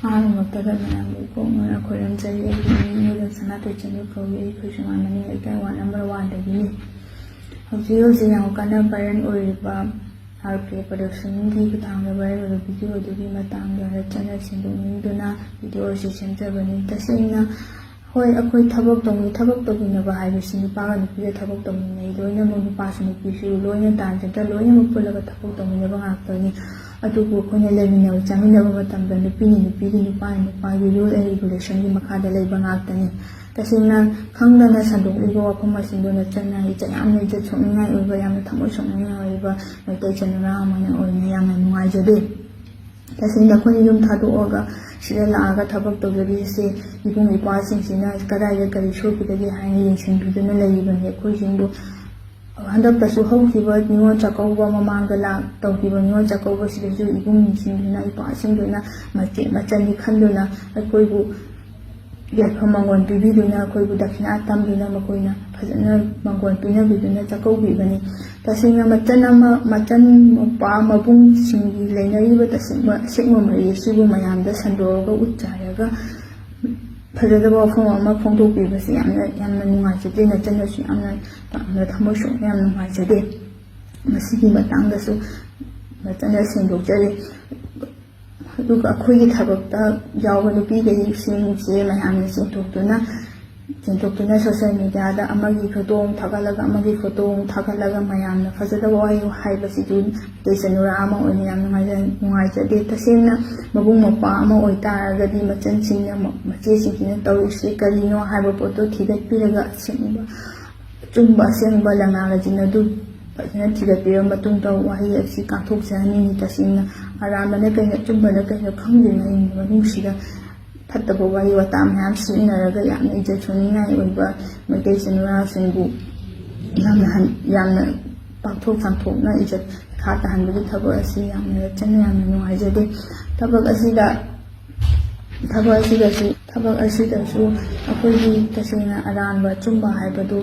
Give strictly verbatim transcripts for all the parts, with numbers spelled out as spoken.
ꯑꯍꯥꯟꯕꯃꯛꯇꯗ ꯃꯌꯥꯝꯕꯨ ꯏꯀꯣꯛ ꯅꯣꯏꯅ ꯈꯣꯏꯔꯝꯖꯔꯤ꯫ ꯑꯩꯒꯤ ꯃꯤꯡ ꯃꯤꯔꯦꯝ ꯁꯅꯥꯇꯣꯏ ꯆꯅꯨ ꯀꯧꯏ꯫ ꯑꯩ ꯈꯣꯏꯁꯨꯃꯥꯡ ꯃꯅꯤꯡ ꯂꯩꯀꯥꯏ ꯋꯥꯔꯗ ꯅꯝꯕꯔ ꯋꯥꯟꯗꯒꯤꯅꯤ꯫ ꯍꯧꯖꯤꯛ ꯍꯧꯖꯤꯛ ꯌꯥꯝ ꯀꯟꯅ ꯚꯥꯏꯔꯦꯜ ꯑꯣꯏꯔꯤꯕ ꯑꯥꯔ ꯀꯦ ꯄ꯭ꯔꯗꯛꯁꯟꯒꯤ ꯈꯨꯠꯊꯥꯡꯗ ꯚꯥꯏꯔꯦꯜ ꯑꯣꯏꯕ ꯚꯤꯗꯤꯑꯣ ꯑꯗꯨꯒꯤ ꯃꯇꯥꯡꯗ ꯔꯆꯅ ꯁꯦꯡꯗꯣꯛꯅꯤꯡꯗꯨꯅ ꯚꯤꯗꯤꯑꯣ ꯑꯁꯤ ꯁꯦꯝꯖꯕꯅꯤ꯫ ꯇꯁꯦꯡꯅ ꯍꯣꯏ, ꯑꯩꯈꯣꯏ ꯊꯕꯛ ꯇꯧꯃꯤ, ꯊꯕꯛ ꯇꯧꯃꯤꯟꯅꯕ ꯍꯥꯏꯕꯁꯤ ꯅꯨꯄꯥꯒ ꯅꯨꯄꯤꯒ ꯊꯕꯛ ꯇꯧꯃꯤꯟꯅꯩ, ꯂꯣꯏꯅꯃꯛ ꯅꯨꯄꯥꯁꯨ ꯅꯨꯄꯤꯁꯨ ꯂꯣꯏꯅ ꯇꯥꯟ ꯆꯠꯇ ꯂꯣꯏꯅꯃꯛ ꯄꯨꯜꯂꯒ ꯊꯕꯛ ꯇꯧꯃꯤꯟꯅꯕ ꯉꯥꯛꯇꯅꯤ꯫ ꯑꯗꯨꯕꯨ ꯑꯩꯈꯣꯏꯅ ꯂꯩꯃꯤꯟꯅꯕ ꯆꯥꯃꯤꯟꯅꯕ ꯃꯇꯝꯗ ꯅꯨꯄꯤꯅ ꯅꯨꯄꯤꯒꯤ, ꯅꯨꯄꯥꯅ ꯅꯨꯄꯥꯒꯤ rule and regulation ꯒꯤ ꯃꯈꯥꯗ ꯂꯩꯕ ꯉꯥꯛꯇꯅꯤ꯫ ꯇꯁꯦꯡꯅ ꯈꯪꯗꯅ ꯁꯟꯗꯣꯛꯂꯤꯕ ꯋꯥꯐꯝ ꯑꯁꯤꯕꯨ ꯅꯆꯟꯅ ꯏꯆꯟ ꯌꯥꯝꯅ ꯏꯖꯠ ꯁꯣꯛꯅꯤꯡꯉꯥꯏ ꯑꯣꯏꯕ, ꯌꯥꯝꯅ ꯊꯃꯣꯏ ꯁꯣꯛꯅꯤꯡꯉꯥꯏ ꯑꯣꯏꯕ ꯃꯩꯇꯩ ꯆꯅꯨꯔꯥ ꯑꯃꯅ ꯑꯣꯏꯅ ꯌꯥꯝꯅ ꯅꯨꯡꯉꯥꯏꯖꯗꯦ꯫ ꯇꯁꯦꯡꯅ ꯑꯩꯈꯣꯏꯅ ꯌꯨꯝ ꯊꯥꯗꯣꯛꯑꯒ ꯁꯤꯗ ꯂꯥꯛꯑꯒ ꯊꯕꯛ ꯇꯧꯖꯔꯤꯁꯦ ꯏꯕꯨꯡ ꯏꯄ꯭ꯋꯥꯁꯤꯡꯁꯤꯅ ꯀꯗꯥꯏꯗ ꯀꯔꯤ ꯁꯣꯏꯈꯤꯕꯒꯦ ꯍꯥꯏꯅ ꯌꯦꯡꯁꯤꯟꯕꯤꯗꯨꯅ ꯂꯩꯔꯤꯕꯅꯤ꯫ ꯑꯩꯈꯣꯏꯁꯤꯡꯕꯨ ꯍꯟꯗꯛꯇꯁꯨ ꯍꯧꯈꯤꯕ ꯅꯤꯉꯣꯜ ꯆꯥꯛꯀꯧꯕ ꯃꯃꯥꯡꯗ ꯂꯥꯛ-, ꯇꯧꯈꯤꯕ ꯅꯤꯉꯣꯜ ꯆꯥꯛꯀꯧꯕꯁꯤꯗꯁꯨ ꯏꯕꯨꯡꯁꯤꯡꯗꯨꯅ ꯏꯄ꯭ꯋꯥꯁꯤꯡꯗꯨꯅ ꯃꯆꯦ ꯃꯆꯟꯅꯤ ꯈꯟꯗꯨꯅ ꯑꯩꯈꯣꯏꯕꯨ ꯌꯥꯏꯐ ꯃꯪꯒꯣꯜ ꯄꯤꯕꯤꯗꯨꯅ ꯑꯩꯈꯣꯏꯕꯨ ꯗꯈꯤꯅꯥ ꯇꯝꯗꯨꯅ ꯃꯈꯣꯏꯅ ꯐꯖꯅ ꯃꯪꯒꯣꯜ ꯄꯤꯅꯕꯤꯗꯨꯅ ꯆꯥꯛꯀꯧꯕꯤꯕꯅꯤ꯫ ꯇꯁꯦꯡꯅ ꯃꯆꯟ ꯑꯃ, ꯃꯆꯟ ꯃꯄꯥ ꯃꯕꯨꯡꯁꯤꯡꯒꯤ ꯂꯩꯅꯔꯤꯕ ꯇꯁꯦꯡꯕ ꯑꯁꯦꯡꯕ ꯃꯔꯤ ꯑꯁꯤꯕꯨ ꯃꯌꯥꯝꯗ ꯁꯟꯗꯣꯛꯑꯒ ꯎꯠ ꯆꯥꯏꯔꯒ ꯐꯖꯗꯕ ꯋꯥꯐꯝ ꯑꯃ ꯐꯣꯡꯗꯣꯛꯄꯤꯕꯁꯤ ꯌꯥꯝꯅ, ꯌꯥꯝꯅ ꯅꯨꯡꯉꯥꯏꯖꯗꯦ꯫ ꯅꯆꯟꯅꯁꯨ ꯌꯥꯝꯅ, ꯌꯥꯝꯅ ꯊꯃꯣꯏ ꯁꯣꯛꯅ ꯌꯥꯝ ꯅꯨꯡꯉꯥꯏꯖꯗꯦ꯫ ꯃꯁꯤꯒꯤ ꯃꯇꯥꯡꯗꯁꯨ ꯅꯆꯟꯅ ꯁꯦꯡꯗꯣꯛꯆꯔꯤ꯫ ꯑꯗꯨꯒ ꯑꯩꯈꯣꯏꯒꯤ ꯊꯕꯛꯇ ꯌꯥꯎꯕ ꯅꯨꯄꯤꯈꯩꯁꯤꯡꯁꯦ ꯃꯌꯥꯝꯅ ꯆꯦꯟꯊꯣꯛꯇꯨꯅ, ꯆꯦꯟꯊꯣꯛꯇꯨꯅ social media ꯗ ꯑꯃꯒꯤ ꯐꯣꯇꯣ ꯑꯃ ꯊꯥꯒꯠꯂꯒ, ꯑꯃꯒꯤ ꯐꯣꯇꯣ ꯑꯃ ꯊꯥꯒꯠꯂꯒ ꯃꯌꯥꯝꯅ ꯐꯖꯗꯕ ꯋꯥꯍꯩ ꯍꯥꯏꯕꯁꯤꯁꯨ ꯃꯩꯇꯩ ꯆꯅꯨꯔꯥ ꯑꯃ ꯑꯣꯏꯅ ꯌꯥꯝ ꯅꯨꯡꯉꯥꯏꯖ-, ꯅꯨꯡꯉꯥꯏꯖꯗꯦ꯫ ꯇꯁꯦꯡꯅ ꯃꯕꯨꯡ ꯃꯧꯄ꯭ꯋꯥ ꯑꯃ ꯑꯣꯏꯇꯥꯔꯒꯗꯤ ꯃꯆꯟꯁꯤꯡꯅ ꯃ-, ꯃꯆꯦꯁꯤꯡꯁꯤꯅ ꯇꯧꯔꯤꯁꯤ ꯀꯔꯤꯅꯣ ꯍꯥꯏꯕ ꯄꯣꯠꯇꯨ ꯊꯤꯒꯠꯄꯤꯔꯒ ꯑꯁꯦꯡꯕ ꯑꯆꯨꯝꯕ ꯑꯁꯦꯡꯕ ꯂꯅꯥꯏ ꯂꯩꯖꯤꯟ ꯑꯗꯨ ꯐꯖꯅ ꯊꯤꯒꯠꯄꯤꯔꯕ ꯃꯇꯨꯡꯗ ꯋꯥꯍꯩ ꯑꯁꯤ ꯀꯥꯡꯊꯣꯛꯆꯍꯟꯅꯤꯡꯉꯤ꯫ ꯇꯁꯦꯡꯅ ꯑꯔꯥꯟꯕꯅ ꯀꯩꯅꯣ, ꯑꯆꯨꯝꯕꯅ ꯀꯩꯅꯣ ꯈꯪꯗ꯭ꯔꯤꯉꯩ ꯃꯅꯨꯡꯁꯤꯗ ꯐꯠꯇꯕ ꯋꯥꯍꯩ ꯋꯥꯇꯥ ꯃꯌꯥꯝ ꯁꯤꯖꯤꯟꯅꯔꯒ ꯌꯥꯝꯅ ꯏꯖꯠ ꯁꯣꯛꯅꯤꯡꯉꯥꯏ ꯑꯣꯏꯕ ꯃꯩꯇꯩ ꯏꯆꯤꯟ ꯏꯅꯥꯎꯁꯤꯡꯕꯨ ꯌꯥꯝꯅ ꯍꯟ-, ꯌꯥꯝꯅ ꯄꯥꯛꯊꯣꯛ ꯆꯥꯝꯊꯣꯛꯅ ꯏꯖꯠ ꯏꯈꯥ ꯇꯥꯍꯟꯕꯒꯤ ꯊꯕꯛ ꯑꯁꯤ ꯌꯥꯝꯅ ꯆꯟꯅ ꯌꯥꯝꯅ ꯅꯨꯡꯉꯥꯏꯖꯗꯦ꯫ ꯊꯕꯛ ꯑꯁꯤꯗ, ꯊꯕꯛ ꯑꯁꯤꯗꯁꯨ, ꯊꯕꯛ ꯑꯁꯤꯗꯁꯨ ꯑꯩꯈꯣꯏꯒꯤ ꯇꯁꯦꯡꯅ ꯑꯔꯥꯟꯕ ꯑꯆꯨꯝꯕ ꯍꯥꯏꯕꯗꯨ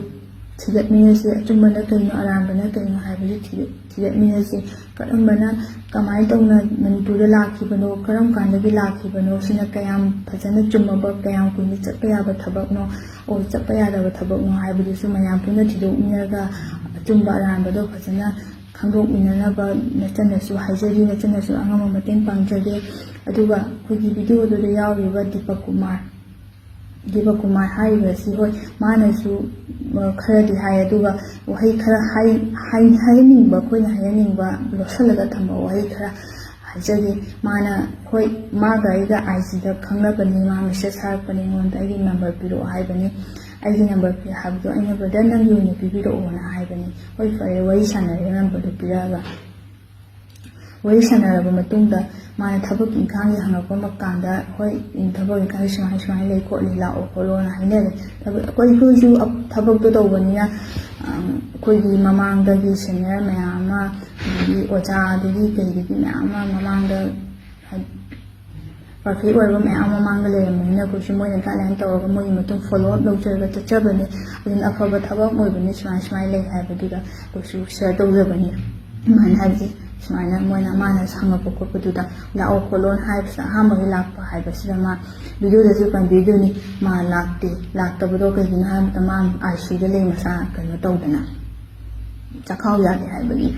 ꯊꯤꯒꯠꯃꯤꯟꯅꯁꯤ꯫ ꯑꯆꯨꯝꯕꯅ ꯀꯩꯅꯣ, ꯑꯔꯥꯟꯕꯅ ꯀꯩꯅꯣ ꯍꯥꯏꯕꯁꯤ ꯊꯤꯒꯠ-, ꯊꯤꯒꯠꯃꯤꯟꯅꯁꯤ꯫ ꯀꯔꯝꯕꯅ, ꯀꯃꯥꯏꯅ ꯇꯧꯅ ꯃꯅꯤꯄꯨꯔꯗ ꯂꯥꯛꯈꯤꯕꯅꯣ, ꯀꯔꯝ ꯀꯥꯟꯗꯒꯤ ꯂꯥꯛꯈꯤꯕꯅꯣ, ꯁꯤꯅ ꯀꯌꯥꯝ ꯐꯖꯅ ꯆꯨꯝꯃꯕ, ꯀꯌꯥꯝ ꯀꯨꯏꯅ ꯆꯠꯄ ꯌꯥꯕ ꯊꯕꯛꯅꯣ, ꯑꯣ, ꯆꯠꯄ ꯌꯥꯗꯕ ꯊꯕꯛꯅꯣ ꯍꯥꯏꯕꯗꯨꯁꯨ ꯃꯌꯥꯝ ꯄꯨꯟꯅ ꯊꯤꯗꯣꯛꯃꯤꯟꯅꯔꯒ ꯑꯆꯨꯝꯕ ꯑꯔꯥꯟꯕꯗꯣ ꯐꯖꯅ ꯈꯪꯗꯣꯛꯃꯤꯟꯅꯅꯕ ꯅꯆꯟꯅꯁꯨ ꯍꯥꯏꯖꯔꯤ, ꯅꯆꯟꯅꯁꯨ ꯑꯉꯝꯕ ꯃꯇꯦꯡ ꯄꯥꯡꯖꯒꯦ꯫ ꯑꯗꯨꯒ ꯑꯩꯈꯣꯏꯒꯤ video ꯑꯗꯨꯗ ꯌꯥꯎꯔꯤꯕ ꯗꯤꯄꯛ ꯀꯨꯃꯥꯔ, ꯗꯤꯄꯛ ꯀꯨꯃꯥꯔ ꯍꯥꯏꯔꯤꯕꯁꯤ, ꯍꯣꯏ, ꯃꯥꯅꯁꯨ, ꯑ, ꯈꯔꯗꯤ ꯍꯥꯏ, ꯑꯗꯨꯒ ꯋꯥꯍꯩ ꯈꯔ ꯍꯥꯏ-, ꯍꯥꯏ-, ꯍꯥꯏꯍꯟꯅꯤꯡꯕ, ꯑꯩꯈꯣꯏꯅ ꯍꯥꯏꯍꯟꯅꯤꯡꯕ ꯂꯣꯠꯁꯤꯜꯂꯒ ꯊꯝꯕ ꯋꯥꯍꯩ ꯈꯔ ꯍꯥꯏꯖꯒꯦ꯫ ꯃꯥꯅ, ꯍꯣꯏ, ꯃꯥꯒ ꯑꯩꯒ IG ꯗ ꯈꯪꯅꯕꯅꯤ, ꯃꯥ message ꯊꯥꯔꯛꯄꯅꯤ ꯑꯩꯉꯣꯟꯗ, "ꯑꯩꯒꯤ number ꯄꯤꯔꯛꯑꯣ" ꯍꯥꯏꯕꯅꯤ꯫ ꯑꯩꯒꯤ number ꯄꯤ ꯍꯥꯏꯕꯗꯣ ꯑꯩꯅ, "Brother, ꯅꯪꯒꯤ ꯑꯣꯏꯅ ꯄꯤꯕꯤꯔꯛꯑꯣꯅ" ꯍꯥꯏꯕꯅꯤ꯫ ꯍꯣꯏ, ꯐꯔꯦ, ꯋꯥꯔꯤ ꯁꯥꯟꯅꯔꯦ, number ꯗꯨ ꯄꯤꯔꯛꯑꯒ꯫ ꯋꯥꯔꯤ ꯁꯥꯟꯅꯔꯕ ꯃꯇꯨꯡꯗ ꯃꯥꯅ ꯊꯕꯛ ꯏꯪꯈꯥꯡꯒꯤ ꯍꯪꯉꯛꯄ ꯀꯥꯟꯗ, "ꯍꯣꯏ, ꯊꯕꯛ ꯏꯪꯈꯥꯡꯒꯤ ꯁꯨꯃꯥꯏ ꯁꯨꯃꯥꯏꯅ ꯂꯩ ꯈꯣꯠꯂꯤ, ꯂꯥꯛꯑꯣ ꯈꯣꯠꯂꯣꯅ" ꯍꯥꯏꯅꯔꯦ꯫ ꯊꯕꯛ, ꯑꯩꯈꯣꯏ, ꯑꯩꯈꯣꯏꯁꯨ ꯑꯞ-, ꯊꯕꯛꯇꯣ ꯇꯧꯕꯅꯤꯅ, ꯑꯝ, ꯑꯩꯈꯣꯏꯒꯤ ꯃꯃꯥꯡꯗꯒꯤ senior ꯃꯌꯥꯝ ꯑꯃ, ꯑꯗꯒꯤ ꯑꯣꯖꯥꯗꯒꯤ ꯀꯩꯗꯒꯤ ꯃꯌꯥꯝ ꯑꯃ ꯃꯃꯥꯡꯗ ꯍꯥꯏ-, perfect ꯑꯣꯏꯕ ꯃꯌꯥꯝ ꯃꯃꯥꯡꯗ ꯂꯩꯔꯝꯕꯅꯤꯅ ꯑꯩꯈꯣꯏꯁꯨ ꯃꯣꯏꯅ guideline ꯇꯧꯔꯒ ꯃꯣꯏꯒꯤ ꯃꯇꯨꯡ follow up ꯂꯧꯖꯔꯒ ꯆꯠꯆꯕꯅꯦ꯫ ꯑꯗꯨꯅ ꯑꯐꯕ ꯊꯕꯛ ꯑꯃ ꯑꯣꯏꯕꯅꯤ, ꯁꯨꯃꯥꯏ ꯁꯨꯃꯥꯏꯅ ꯂꯩ ꯍꯥꯏꯕꯗꯨꯗ ꯑꯩꯈꯣꯏꯁꯨ share ꯇꯧꯖꯕꯅꯤ꯫ ꯑꯗꯨꯃꯥꯏꯅ ꯍꯥꯏꯕꯗꯤ ꯁꯨꯃꯥꯏꯅ ꯃꯣꯏꯅ, ꯃꯥꯅ ꯍꯪꯉꯛꯄ ꯈꯣꯠꯄꯗꯨꯗ ꯂꯥꯛꯑꯣ ꯈꯣꯠꯂꯣꯅ ꯍꯥꯏꯕꯁꯤꯗ ꯑꯍꯥꯟꯕꯒꯤ ꯂꯥꯛꯄ ꯍꯥꯏꯕꯁꯤꯗ ꯃꯥ video ꯗꯁꯨ ꯄꯟꯕꯤꯗꯣꯏꯅꯤ꯫ ꯃꯥ ꯂꯥꯛꯇꯦ, ꯂꯥꯛꯇꯕꯗꯣ ꯀꯩꯒꯤꯅꯣ ꯍꯥꯏꯕꯗ ꯃꯥ ICU ꯗ ꯂꯩ, ꯃꯁꯥ ꯀꯩꯅꯣ ꯇꯧꯗꯅ ꯆꯥꯛꯈꯥꯎ ꯌꯥꯗꯦ ꯍꯥꯏꯕꯒꯤ꯫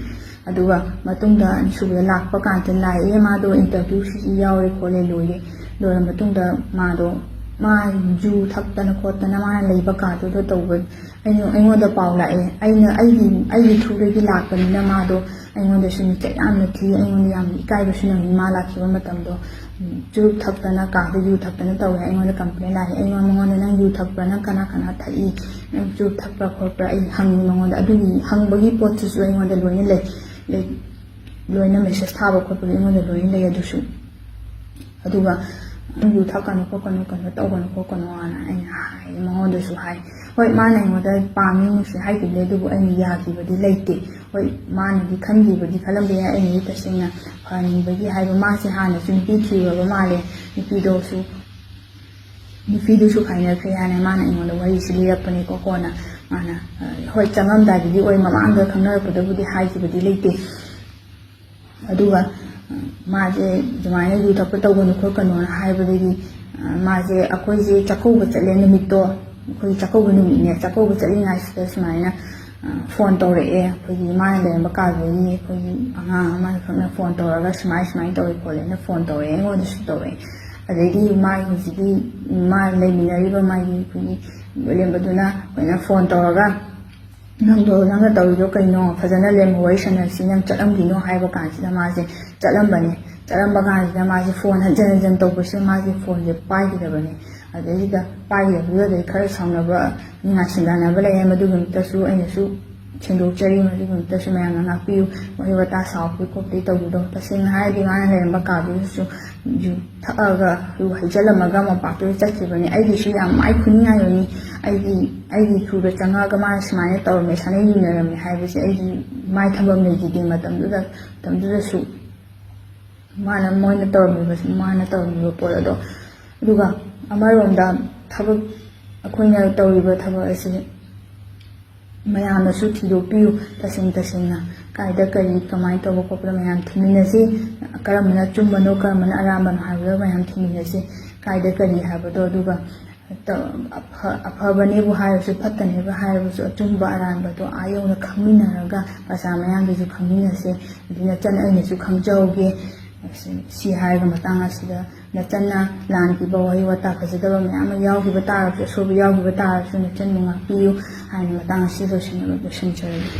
ꯑꯗꯨꯒ ꯃꯇꯨꯡꯗ ꯑꯅꯤꯁꯨꯕꯗ ꯂꯥꯛꯄ ꯀꯥꯟꯗ ꯂꯥꯛꯑꯦ, ꯃꯥꯗꯣ interview ꯁꯤ ꯌꯥꯎꯔꯦ ꯈꯣꯠꯂꯦ ꯂꯣꯏꯔꯦ꯫ ꯂꯣꯏꯔ ꯃꯇꯨꯡꯗ ꯃꯥꯗꯣ, ꯃꯥ ꯌꯨ ꯊꯛꯇꯅ ꯈꯣꯠꯇꯅ ꯃꯥꯅ ꯂꯩꯕ ꯀꯥꯗꯨꯗ ꯇꯧꯕ, ꯑꯩꯉꯣꯟ-, ꯑꯩꯉꯣꯟꯗ ꯄꯥꯎ ꯂꯥꯛꯑꯦ꯫ ꯑꯩꯅ, ꯑꯩꯒꯤ, ꯑꯩꯒꯤ through ꯗꯒꯤ ꯂꯥꯛꯄꯅꯤꯅ ꯃꯥꯗꯣ ꯑꯩꯉꯣꯟꯗꯁꯨ ꯃꯤꯡꯆꯠ ꯌꯥꯝꯅ ꯊꯤ, ꯑꯩꯉꯣꯟꯗ ꯌꯥꯝꯅ ꯏꯀꯥꯏꯕꯁꯨ ꯅꯪꯉꯤ꯫ ꯃꯥ ꯂꯥꯛꯈꯤꯕ ꯃꯇꯝꯗꯣ, ꯎꯝ, ꯆꯨꯔꯨꯞ ꯊꯛꯇꯅ ꯀꯥꯗ ꯌꯨ ꯊꯛꯇꯅ ꯇꯧꯋꯦ꯫ ꯑꯩꯉꯣꯟꯗ complain ꯂꯥꯛꯑꯦ꯫ ꯑꯩꯉꯣꯟꯗ, ꯃꯉꯣꯟꯗ, "ꯅꯪ ꯌꯨ ꯊꯛꯄ꯭ꯔꯥ? ꯅꯪ ꯀꯅꯥ ꯀꯅꯥ ꯊꯛꯏ? ꯅꯪ ꯆꯨꯔꯨꯞ ꯊꯛꯄ꯭ꯔꯥ ꯈꯣꯠꯄ꯭ꯔꯥ?" ꯑꯩ ꯍꯪꯉꯤ ꯃꯉꯣꯟꯗ꯫ ꯑꯗꯨꯒꯤ ꯍꯪꯕꯒꯤ ꯄꯣꯠꯇꯨꯁꯨ ꯑꯩꯉꯣꯟꯗ ꯂꯣꯏꯅ ꯂꯩ, ꯂꯩ, ꯂꯣꯏꯅ message ꯊꯥꯕ ꯈꯣꯠꯄꯒꯤ ꯑꯩꯉꯣꯟꯗ ꯂꯣꯏꯅ ꯂꯩ꯫ ꯑꯗꯨꯁꯨ, ꯑꯗꯨꯒ, "ꯅꯪ ꯌꯨ ꯊꯛꯀꯅꯨ ꯈꯣꯠꯀꯅꯨ, ꯀꯩꯅꯣ ꯇꯧꯒꯅꯨ ꯈꯣꯠꯀꯅꯨ" ꯍꯥꯏꯅ ꯑꯩꯅ ꯍꯥꯏ, ꯃꯉꯣꯟꯗꯁꯨ ꯍꯥꯏ꯫ ꯍꯣꯏ, ꯃꯥꯅ ꯑꯩꯉꯣꯟꯗ ꯄꯥꯝꯃꯤ ꯅꯨꯡꯁꯤ ꯍꯥꯏꯈꯤꯕꯅꯦ, ꯑꯗꯨꯕꯨ ꯑꯩꯅ ꯌꯥꯈꯤꯕꯗꯤ ꯂꯩꯇꯦ꯫ ꯍꯣꯏ, ꯃꯥꯅꯗꯤ ꯈꯟꯈꯤꯕꯗꯤ ꯈꯜꯂꯝꯕ ꯌꯥꯏ, ꯑꯩꯅꯗꯤ ꯇꯁꯦꯡꯅ ꯐꯍꯟꯅꯤꯡꯕꯒꯤ ꯍꯥꯏꯕ꯫ ꯃꯥꯁꯦ ꯍꯥꯟꯅꯁꯨ ꯅꯨꯄꯤ ꯊꯤꯔꯨꯔꯕ ꯃꯥꯜꯂꯦ꯫ ꯅꯨꯄꯤꯗꯣꯁꯨ ꯅꯨꯄꯤꯗꯨꯁꯨ ꯈꯥꯏꯅꯈ꯭ꯔꯦ ꯍꯥꯏꯅ ꯃꯥꯅ ꯑꯩꯉꯣꯟꯗ ꯋꯥꯔꯤꯁꯤ ꯂꯤꯔꯛꯄꯅꯦꯀꯣ꯫ ꯀꯣꯟꯅ ꯃꯥꯅ, ꯑ, ꯍꯣꯏ, ꯆꯪꯉꯝꯗꯥꯏꯗꯗꯤ ꯑꯣꯏ, ꯃꯃꯥꯡꯗ ꯈꯪꯅꯔꯛꯄꯗꯕꯨꯗꯤ ꯍꯥꯏꯈꯤꯕꯗꯤ ꯂꯩꯇꯦ꯫ ꯑꯗꯨꯒ, ꯑ, ꯃꯥꯁꯦ ꯑꯗꯨꯃꯥꯏꯅ ꯌꯨ ꯊꯛꯄ ꯇꯧꯒꯅꯨ ꯈꯣꯠꯀꯅꯣꯅ ꯍꯥꯏꯕꯗꯒꯤ, ꯑ, ꯃꯥꯁꯦ, ꯑꯩꯈꯣꯏꯁꯦ ꯆꯥꯛꯀꯧꯕ ꯆꯠꯂꯦ ꯅꯨꯃꯤꯠꯇꯣ, ꯑꯩꯈꯣꯏ ꯆꯥꯛꯀꯧꯕ ꯅꯨꯃꯤꯠꯅꯦ꯫ ꯆꯥꯛꯀꯧꯕ ꯆꯠꯂꯤꯉꯥꯏꯁꯤꯗ ꯁꯨꯃꯥꯏꯅ, ꯑ, ꯐꯣꯟ ꯇꯧꯔꯛꯑꯦ꯫ ꯑꯩꯈꯣꯏꯒꯤ ꯃꯥꯅ ꯂꯩꯔꯝꯕ ꯀꯥꯗꯨꯗꯒꯤ ꯑꯩꯈꯣꯏꯒꯤ ꯑꯉꯥꯡ ꯑꯃꯈꯛꯅ ꯐꯣꯟ ꯇꯧꯔꯒ ꯁꯨꯃꯥꯏ ꯁꯨꯃꯥꯏꯅ ꯇꯧꯋꯦ ꯈꯣꯠꯂꯦꯅ ꯐꯣꯟ ꯇꯧꯔꯛꯑꯦ, ꯑꯩꯉꯣꯟꯗꯁꯨ ꯇꯧꯔꯛꯑꯦ꯫ ꯑꯗꯩꯗꯤ ꯃꯥꯒꯤ ꯍꯧꯖꯤꯛꯀꯤ ꯃꯥ ꯂꯩꯃꯤꯟꯅꯔꯤꯕ ꯃꯥꯒꯤ ꯑꯩꯈꯣꯏꯒꯤ ꯂꯦꯝꯕꯗꯨꯅ ꯑꯩꯈꯣꯏꯅ ꯐꯣꯟ ꯇꯧꯔꯒ, "ꯅꯪꯗꯣ, ꯅꯪꯅ ꯇꯧꯔꯤꯗꯣ ꯀꯩꯅꯣ? ꯐꯖꯅ ꯂꯦꯝ ꯋꯥꯔꯤ ꯁꯥꯟꯅꯁꯤ, ꯅꯪ ꯆꯠꯂꯝꯈꯤꯅꯣ" ꯍꯥꯏꯕ ꯀꯥꯟꯁꯤꯗ ꯃꯥꯁꯦ ꯆꯠꯂꯝꯕꯅꯦ꯫ ꯆꯠꯂꯝꯕ ꯀꯥꯟꯁꯤꯗ ꯃꯥꯁꯦ ꯐꯣꯟ ꯍꯟꯖꯤꯟ ꯍꯟꯖꯤꯟ ꯇꯧꯕꯁꯤꯗ ꯃꯥꯁꯦ ꯐꯣꯟꯁꯦ ꯄꯥꯏꯈꯤꯗꯕꯅꯦ꯫ ꯑꯗꯩꯁꯤꯗ ꯄꯥꯏꯈꯤꯗꯕꯗꯨꯗ ꯑꯗꯩ ꯈꯔ ꯁꯥꯎꯅꯕ, ꯅꯤꯡꯉꯥꯏ ꯁꯤꯡꯗꯥꯅꯕ ꯂꯩꯔꯦ꯫ ꯃꯗꯨꯒꯤ ꯅꯨꯃꯤꯠꯇꯁꯨ ꯑꯩꯅꯁꯨ ꯁꯦꯡꯗꯣꯛꯆꯔꯤ, ꯃꯗꯨꯒꯤ ꯅꯨꯃꯤꯠꯇꯁꯨ ꯃꯌꯥꯝꯅ ꯉꯥꯛꯄꯤꯌꯨ꯫ ꯋꯥꯍꯩ ꯋꯥꯇꯥ ꯁꯥꯎꯕꯤ ꯈꯣꯠꯄꯤ ꯇꯧꯕꯤꯗꯣ꯫ ꯇꯁꯦꯡꯅ ꯍꯥꯏꯔꯗꯤ ꯃꯥꯅ ꯂꯩꯔꯝꯕ ꯀꯥꯗꯨꯗꯁꯨ ꯌꯨ ꯊꯛꯑꯒ, ꯌꯨ ꯍꯩꯖꯤꯜꯂꯝꯃꯒ ꯃꯄꯥꯛꯇꯨꯗ ꯆꯠꯈꯤꯕꯅꯤ꯫ ꯑꯩꯒꯤꯁꯨ ꯌꯥꯝ ꯃꯥꯏ ꯈꯨꯅꯤꯡꯉꯥꯏ ꯑꯣꯏꯅꯤ꯫ ꯑꯩꯒꯤ, ꯑꯩꯒꯤ ꯊ꯭ꯔꯨꯗ ꯆꯪꯉꯛꯑꯒ ꯃꯥꯅ ꯁꯨꯃꯥꯏꯅ ꯇꯧꯔꯝꯃꯦ, ꯁꯥꯟꯅ ꯌꯨꯅꯔꯝꯃꯦ ꯍꯥꯏꯕꯁꯦ ꯑꯩꯒꯤ ꯃꯥꯏ ꯊꯝꯐꯝ ꯂꯩꯈꯤꯗꯦ꯫ ꯃꯇꯝꯗꯨꯗ, ꯃꯇꯝꯗꯨꯗꯁꯨ ꯃꯥꯅ, ꯃꯣꯏꯅ ꯇꯧꯔꯝꯃꯤꯕ, ꯃꯥꯅ ꯇꯧꯔꯝꯃꯤꯕ ꯄꯣꯠ ꯑꯗꯣ꯫ ꯑꯗꯨꯒ ꯑꯃꯔꯣꯝꯗ ꯊꯕꯛ, ꯑꯩꯈꯣꯏꯅ ꯇꯧꯔꯤꯕ ꯊꯕꯛ ꯑꯁꯤ ꯃꯌꯥꯝꯅꯁꯨ ꯊꯤꯗꯣꯛꯄꯤꯌꯨ꯫ ꯇꯁꯦꯡ ꯇꯁꯦꯡꯅ ꯀꯥꯏꯗ ꯀꯔꯤ ꯀꯃꯥꯏꯅ ꯇꯧꯕ ꯈꯣꯠꯄꯗ ꯃꯌꯥꯝ ꯊꯤꯃꯤꯟꯅꯁꯤ꯫ ꯀꯔꯝꯕꯅ ꯑꯆꯨꯝꯕꯅꯣ, ꯀꯔꯝꯕꯅ ꯑꯔꯥꯟꯕꯅꯣ ꯍꯥꯏꯕꯗꯣ ꯃꯌꯥꯝ ꯊꯤꯃꯤꯟꯅꯁꯤ꯫ ꯀꯥꯏꯗ ꯀꯔꯤ ꯍꯥꯏꯕꯗꯣ꯫ ꯑꯗꯨꯒ ꯇ-, ꯑꯐ-, ꯑꯐꯕꯅꯦꯕꯨ ꯍꯥꯏꯔꯁꯨ, ꯐꯠꯇꯅꯦꯕꯨ ꯍꯥꯏꯔꯕꯁꯨ, ꯑꯆꯨꯝꯕ ꯑꯔꯥꯟꯕꯗꯣ ꯑꯥ ꯌꯧꯅ ꯈꯪꯃꯤꯟꯅꯔꯒ ꯄ꯭ꯔꯖꯥ ꯃꯌꯥꯝꯗꯁꯨ ꯈꯪꯃꯤꯟꯅꯁꯦ꯫ ꯑꯗꯨ ꯅꯆꯟ ꯑꯩꯅꯁꯨ ꯈꯪꯖꯍꯧꯒꯦ꯫ ꯁꯤ ꯍꯥꯏꯔꯒ ꯃꯇꯥꯡ ꯑꯁꯤꯗ ꯅꯆꯟꯅ ꯂꯥꯟꯈꯤꯕ ꯋꯥꯍꯩ ꯋꯥꯇꯥ ꯐꯖꯗꯕ ꯃꯌꯥꯝ ꯑꯃ ꯌꯥꯎꯈꯤꯕ ꯇꯥꯔꯕꯁꯨ, ꯑꯁꯣꯏꯕ ꯌꯥꯎꯈꯤꯕ ꯇꯥꯔꯕꯁꯨ ꯅꯆꯟꯕꯨ ꯉꯥꯛꯄꯤꯌꯨ ꯍꯥꯏꯅ ꯃꯇꯥꯡ ꯑꯁꯤ ꯂꯣꯏꯁꯤꯟꯅꯕ ꯂꯣꯏꯁꯤꯟꯖꯔꯒꯦ꯫